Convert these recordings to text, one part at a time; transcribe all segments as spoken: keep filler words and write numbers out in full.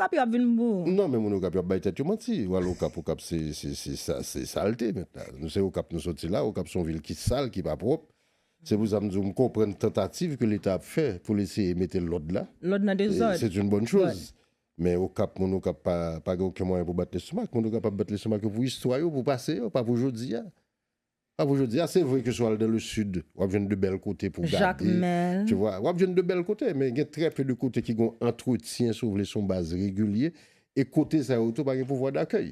Okap yo ap vin pou ou. Non, men moun Okap yo ap bay tèt yo manti. Ou al Okap, Okap se, se, se, sa- se salte mentnan. Nou se Okap nou soti la, Okap se yon vil ki sal, ki pa pwòp. Se pou sa m di w, m konprann tantativ ke Leta ap fè pou l eseye mete lòd la. Lòd nan E dezòd. C'est une bonne chose. Men Okap, moun Okap pa, pa gen okenn mwayen pou bat lestomak. Moun Okap ap bat lestomak yo pou istwa yo, pou pase yo, pa pou jodi a. Pa pou jodi a, se vre ke si w al dans le sud, w ap jwenn de bèl kote pou gade. Jakmèl. Tu vois, w ap jwenn de bèl kote, men gen trè pe de kote ki gen antretyen, si w vle, sou yon baz regilye. E kote sa yo tou pa gen pouvwa dakèy.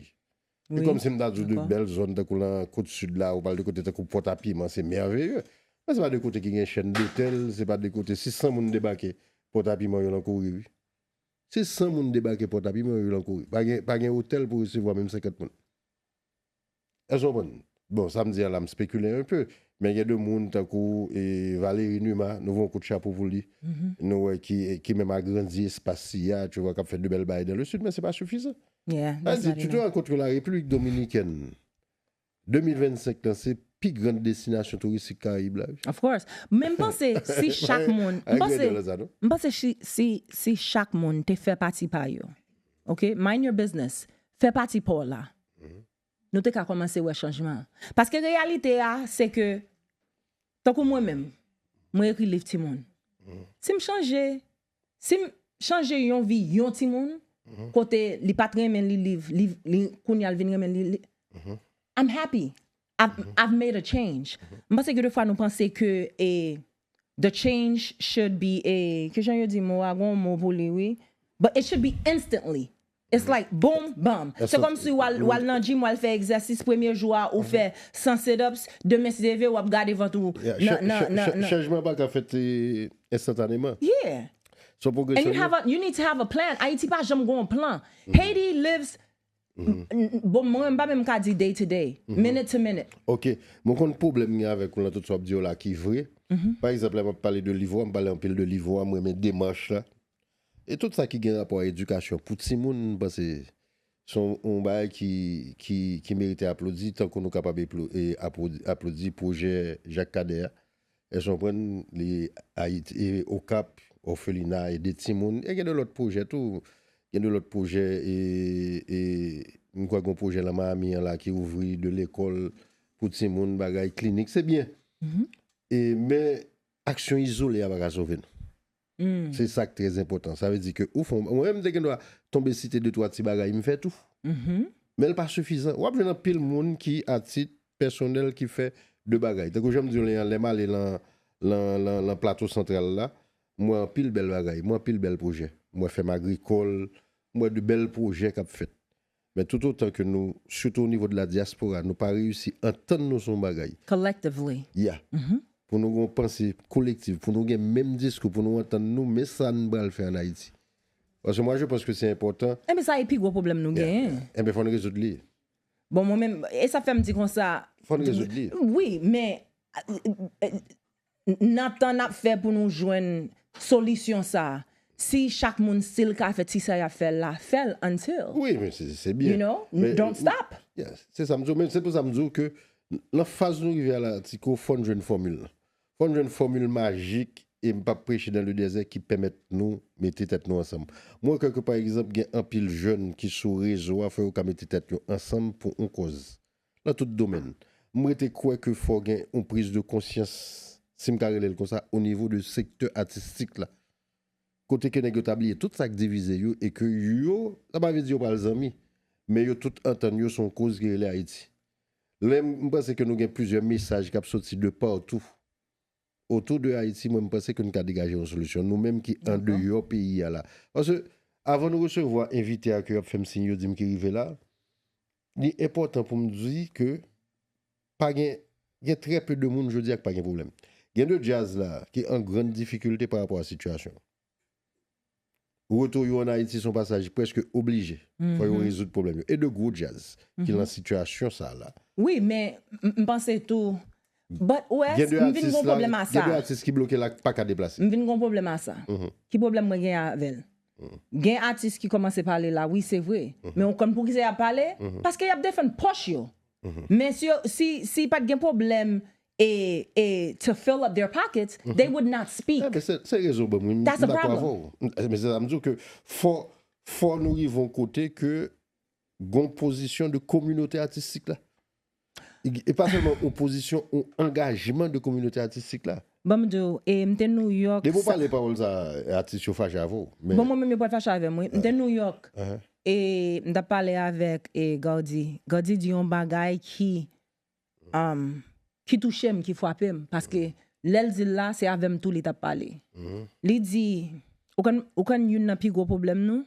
E Wi, kòm si m ta di w de dakò. Bèl zòn tankou lan kot sid la, ou pale de kote tankou Pòtapiman, se mèveye. Men se pa de kote ki gen chèn dotèl, se pa de kote si san moun debake Pòtapiman yo lan kouri, wi. Si san moun debake Pòtapiman yo lan kouri. Pa gen, pa gen otèl pou resevwa menm senkant moun. Èske w konprann? Bon, sa m di a la, m spekile un peu. Men gen de moun tankou e, Valéry Numa, nou voye yon kout chapo pou li. Nou wè ki, ki menm agrandi espas li a, tu vois, k ap fè de bèl bagay dans le sud, men se pa sifizan. Yeah, Sa that's di, not tu te enough. Rends compte que la République Dominicaine, de mil vennsenk lan, se pi grann destinasyon touristik Karayib la, wi. Of course. Men m panse si chak moun, m Ay, panse, gade la sa, non? m panse si, si, si chak moun te fè pati pa yo. OK? Mind your business. Fè pati pa w la. Nou te ka kòmanse wè chanjman. Paske reyalite a, se ke, tankou mwen menm, mwen ekri liv timoun. Si m chanje, si m chanje yon vi yon timoun, kote li pa t renmen li liv, li, li kounye a l vin renmen li, li, I'm happy. I've, I've made a change. M panse ke defwa nou panse ke e, the change should be a, ki jan yo di mo a, gon mo pou li, wi. But it should be instantly. It's like, boom, bam. Se kòm si w al, w al nan gym, w al fè egzèsis, premye jou a, ou fè san sit-ups, demen si Dye vle, w ap gade vant ou. Yeah, Nan, cha- nan, cha- nan, cha- nan. Chanjman pa ka fèt e, enstantaneman. Yeah. Se yon And you pwogresyon. have a, you need to have a plan. Ayiti pa janm gon plan. Haiti lives, n- n- bon, mwen, m pa menm ka di day to day, minute to minute. Ok, mwen konn pwoblèm gen avèk ou lan tout sa w ap di yo la ki vre. Pa egzanp, lè m ap pale de liv ou a, m pale anpil de liv ou a, m renmen demach la. E tout sa ki gen rapò a edikasyon pou timoun, m panse se yon, yon bagay ki, ki, ki merite aplodi, tankou nou kapab eplo- e aplo- aplodi pwojè Jacques Cadet a. Èske w konprann? Li Ayiti, e Okap, òfelina, ede timoun. E gen de lòt pwojè tou. Gen de lòt pwojè, e, e, m kwè gen yon pwojè lan Miami an la ki ouvri de lekòl pou timoun, bagay klinik. Se byen. E, men aksyon izole a pa ka sove nou. Se sa k trè enpòtan. Sa vle di ke ou fè, mwen menm m te gen dwa tonbe site de twa ti bagay m fè tou. Men l pa sifizan. W ap jwenn anpil moun ki, a tit pèsonèl, ki fè de bagay. Tankou jan m di w, lè, lè m ale lan, lan, lan, lan Plato Santral la, m wè anpil bèl bagay, m wè anpil bèl pwojè. M wè fèm agrikòl, m wè de bèl pwojè k ap fèt. Men toutotan ke nou, sitou o nivo de la dyaspora, nou pa reyisi antann nou sou yon bagay, Collectively. ya, pou nou gen yon panse kolektiv, pou nou gen menm diskou, pou nou antann nou, men sa n pral fè ann Ayiti. Paske mwa, je panse ke se enpòtan. Enben, sa e pi gwo pwoblèm nou genyen. Enben, fò n rezoud li. Bon, mwen menm, e sa fè m di konsa. Fò n rezoud li. Wi, men, nan tan n ap fè pou nou jwenn solisyon sa, si chak moun still ka fè ti sa y ap fè la, fè l until. Wi, men se se byen. You know, Men, don't stop. Yes, se sa m di w. Men se pou sa m di w ke lan faz nou rive a la, Tiko, fò n jwenn fòmil lan. Fò n jwenn fòmil majik, e m p ap preche dans le désert, ki pèmèt nou mete tèt nou ansanm. Mwen kwè ke, pa egzanp, gen anpil jèn ki sou rezo a, fò yo ka mete tèt yo ansanm pou yon kòz. Lan tout domèn. M rete kwè ke fò gen yon priz de konsyans, si m ka rele l konsa, o nivo de sektè atistik la. Kote ke nèg yo ta bliye tout sa k divize yo e ke yo, sa pa vle di yo pral zanmi, men yo tout antann yo sou yon koz ki rele Ayiti. Lè m, m panse ke nou gen plizyè mesaj k ap soti de patou otou de Ayiti, mwen, m panse ke n ka degaje yon solisyon. Nou menm ki andeyò peyi a la. Paske, avan nou resevwa envite a ke y ap fè m siy yo di m ki rive la, li enpòtan pou m di ke pa gen, gen trè pe de moun jodi a k pa gen pwoblèm. Gen de djaz la ki an grann difikilte pa rapò a sitiyasyon. Retou yo ann Ayiti se yon pasaj prèske oblije. Fò yo rezoud pwoblèm yo. E de gwo djaz ki lan sitiyasyon sa la. Wi, men m m panse tou. But, ou wè, Gen de m vin atis gon la, pwoblèm a gen de sa. atis ki bloke la, k pa ka deplase. M vin gon pwoblèm a sa. Ki pwoblèm mwen gen avè l? Gen atis ki kòmanse pale la, wi, se vre. Men ou konn poukisa y ap pale? Paske y ap defann pòch yo. Men si, yo- si, si pa t gen pwoblèm e, e to fill up their pockets, they would not speak. Eh, men se, se rezon ban mwen, m That's a dakò problem. Avè w. M- Men se sa m di w ke fò, fò nou rive yon kote ke gon pozisyon de kominote atistik la. E pa sèlman yon pozisyon, yon angajman de kominote atistik la. Ban m di w, e, m te New York. Depi w pale pawòl sa, atis yo fache avè w. Bon, mwen menm, yo pral fache avè m, wi. M te New York. E m t ap pale avèk, e, Gaudy. Gaudy di yon bagay ki, um, ki touche m, ki frape m. Paske lè l di l la, se avè m tou li t ap pale. Li di, ou konn, ou konn youn nan pi gwo pwoblèm nou?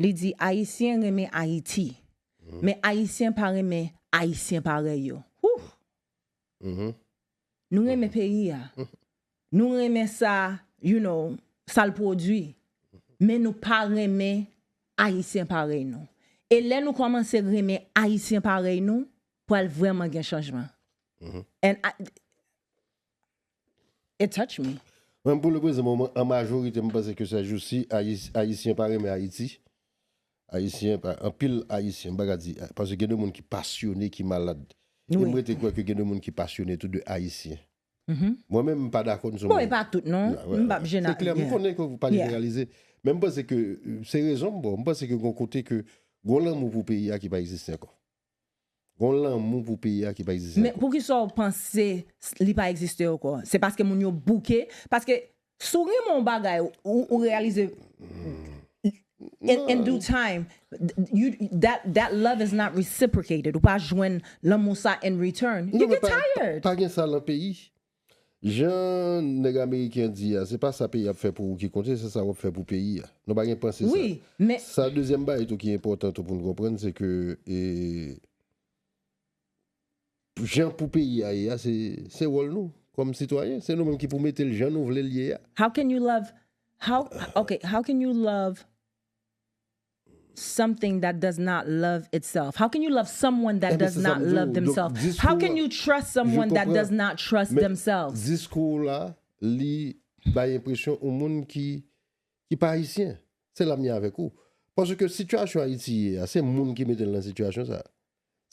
Li di, Ayisyen renmen Ayiti. Men Ayisyen pa renmen Ayisyen parèy yo. Whew! Nou renmen peyi a. Nou renmen sa, you know, sa l pwodui. Men nou pa renmen Ayisyen parèy nou. E lè nou kòmanse renmen Ayisyen parèy nou, pral vrèman gen chanjman. And I, it touch me. Mwen, pou le prezan moman, an majorite, m panse ke sèjousi, Ayis-, Ayisyen pa renmen Ayiti. Ayisyen pa, anpil Ayisyen, m pa ka di, paske gen de moun ki pasyone, ki malad. E m rete kwè ke gen de moun ki pasyone tou de Ayisyen. Mwen menm, m pa dakò nou se Bon, e pa tout, non. M p ap jeneralize. Se klè, m konnen ke w pa jeneralize. Men m panse ke, e, se rezon m ba w. M panse ke gon kote ke gon lanmou pou peyi a ki pa egziste ankò. Gon lanmou pou peyi a ki pa egziste ankò. Men poukisa w panse li pa egziste ankò? Se paske moun yo bouke? Paske si w renmen yon bagay, ou, ou reyalize in, in due time, you, that, that love is not reciprocated. Ou pa jwenn lanmou sa in return. You get tired. Non, men pa, pa gen sa lan peyi. Jan nèg ameriken an di a, se pa sa peyi a ap fè pou ou ki konte, se sa w ap fè pou peyi a. Nou pa gen panse sa. Wi, men sa dezyèm bagay tou ki enpòtan tou pou n konprann, se ke, e, jan pou peyi a ye a, se, se wòl nou kòm sitwayen. Se nou menm ki pou mete l jan nou vle l ye a. How can you love, how, okay, how can you love something that does not love itself? How can you love someone that does not love themselves? How can you trust someone that does not trust themselves? Diskou w la, li bay enpresyon yon moun ki, ki pa ayisyen. Se la m ye avèk ou. Paske sitiyasyon Ayiti ye a, se moun ki mete l nan sitiyasyon sa.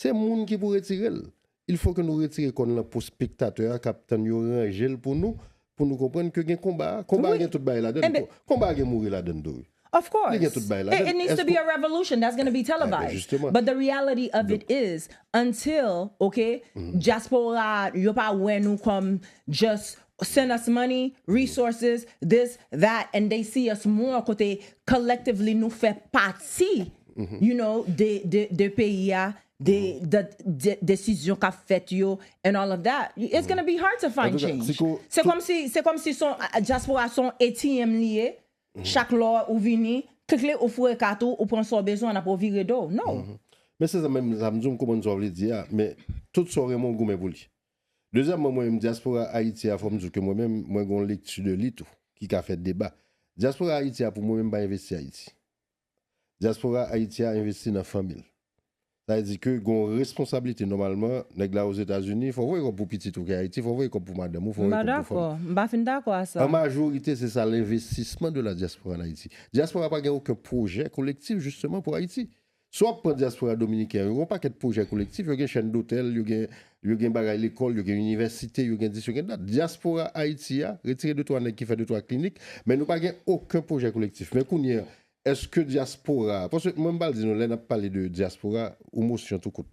Se moun ki pou retire l. Il faut que nou retire kòn lan pou spektatè a k ap tann yo ranje l pou nou, pou nou konprann ke gen konba a. Konba a gen tout bagay ladan l. Konba a gen mouri ladan l tou, wi. Of course. Li gen tout bagay ladan l. It needs to be a revolution that's gonna be televised. But the reality of it is, until, okay, dyaspora, yo pa wè nou kòm just send us money, resources, this, that, and they see us more kote collectively nou fè pati, you know, de, de, de peyi a, de, de, de desizyon k ap fèt yo, and all of that. It's gonna be hard to find change. Se kòmsi, se kòmsi son, a, dyaspora son A T M li ye. Chak lè ou vini, klik, klik, ou foure kat ou, ou pran sa w bezwen, apre ou vire do w. No. Men se sa menm, sa m di w, m konprann sa w vle di a, men tout sa w renmen w goumen pou li. Dezyèmman, mwen menm, dyaspora Ayiti a, fò m di w ke mwen menm, mwen gen yon lekti de li tou, ki ka fè deba. Dyaspora Ayiti a, pou mwen menm, pa envesti Ayiti. Dyaspora Ayiti a envesti nan fanmi l. Sa vle di ke gen yon responsablite, nòmalman, nèg la Ozetazini, fò w voye kòb pou pitit ou ki Ayiti, fò w voye kòb pou madanm ou, fò w voye kòb pou fanmi. M pa dakò. M pa fin dakò a sa. An majorite, se sa, l'investissement de la diaspora en Haïti. Dyaspora pa gen okenn pwojè kolektif, jisteman, pou Ayiti. Si w ap pran dyaspora dominiken an, yo gen yon pakèt pwojè kolektif, yo gen chèn dotèl, yo gen, yo gen bagay lekòl, yo gen inivèsite, yo gen dis, yo gen dat. Dyaspora Ayiti a, retire de twa nèg ki fè de twa klinik, men nou pa gen okenn pwojè kolektif. Men kounye a, èske dyaspora, paske mwen m pral di nou, lè n ap pale de dyaspora, ou mosyon tou kout.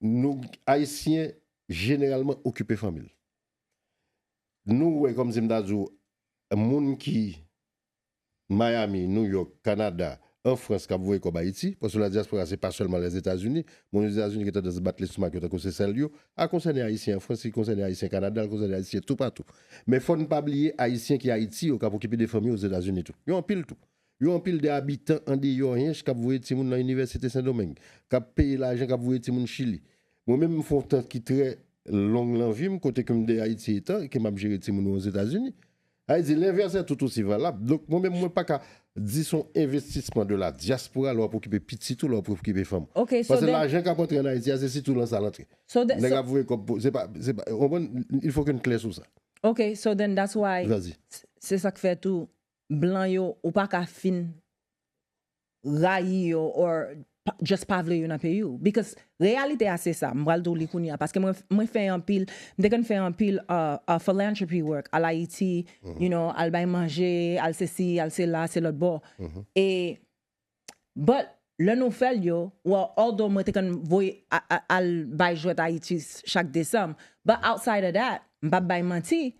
Nou, Ayisyen, jeneralman okipe fanmi l. Nou wè, kòmsi m ta di w, moun ki Miami, New York, Kanada, an Frans k ap voye kòb Ayiti, paske la dyaspora se pa sèlman Lèzetazini, moun Lèzetazini gen tandans bat lestomak yo tankou se sèl yo, a konsène Ayisyen an Frans, li konsène Ayisyen Kanada, li konsène Ayisyen toupatou. Men fò n pa bliye Ayisyen ki Ayiti yo k ap okipe de fanmi yo Ozetazini tou. Yo anpil tou. Yo anpil de abitan andeyò Hinche k ap voye timoun nan Inivèsite Sendomeng, k ap peye lajan, k ap voye timoun Chili. Mwen menm, m fè yon tan ki trè long nan vi m, kote ke m de Ayiti etan, e ke m ap jere timoun yo Ozetazini. Sa vle di, l'inverse est tout aussi valable. Donk, mwen menm, mwen pa ka di se yon envestisman de la diaspora lè w ap okipe pitit ou, lè w ap okipe fanm ou. Paske lajan k ap antre an Ayiti a, se sitou lan sa l antre. Nèg ap voye kòb pou, se pa, se pa, w konprann? Il faut que n klè sou sa. Okay, so then that's why, se sa k fè tou, blan yo, ou pa ka fin rayi yo or pa, just pa vle yo nan peyi w. Because reyalite a se sa, m pral di w li kounye a, paske mwen, mwen fè anpil, m te konn fè anpil, uh, uh, philanthropy work, al Ayiti, you know, al bay manje, al sesi, al sela, se lòt bò. E But lè nou fè l yo, well, although mwen te konn voye a- a- al bay jwèt Ayiti s- chak desanm, but outside of that, m p ap bay manti,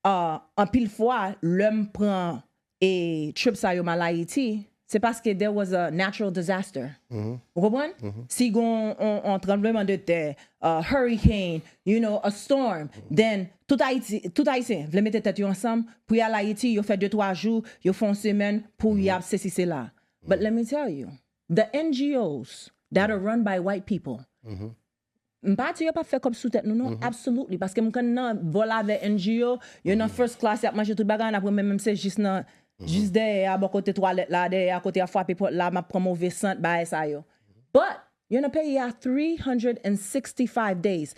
uh, anpil fwa lè m pran e trip sa yo m al Ayiti, se paske there was a natural disaster. Ou konprann? Si gon on, on tranbleman de tè, a hurricane, you know, a storm, then tout Ayiti, tout Ayisyen vle mete tèt yo ansanm pou y al Ayiti, yo fè de twa jou, yo fè yon semèn pou y ap sesi sela. But let me tell you, the N G Os that are run by white people, m pa di yo p ap fè kòb sou tèt nou non, absolutely, paske m konn nan vòl avè N G O, yo nan first class, y ap manje tout bagay, n ap renmen menm se jis nan, jis dèyè a, bò kote twalèt la, dèyè a, kote y ap frape pòt la, m ap pran move sant, bagay sa yo. But yo nan peyi a three hundred and sixty-five days.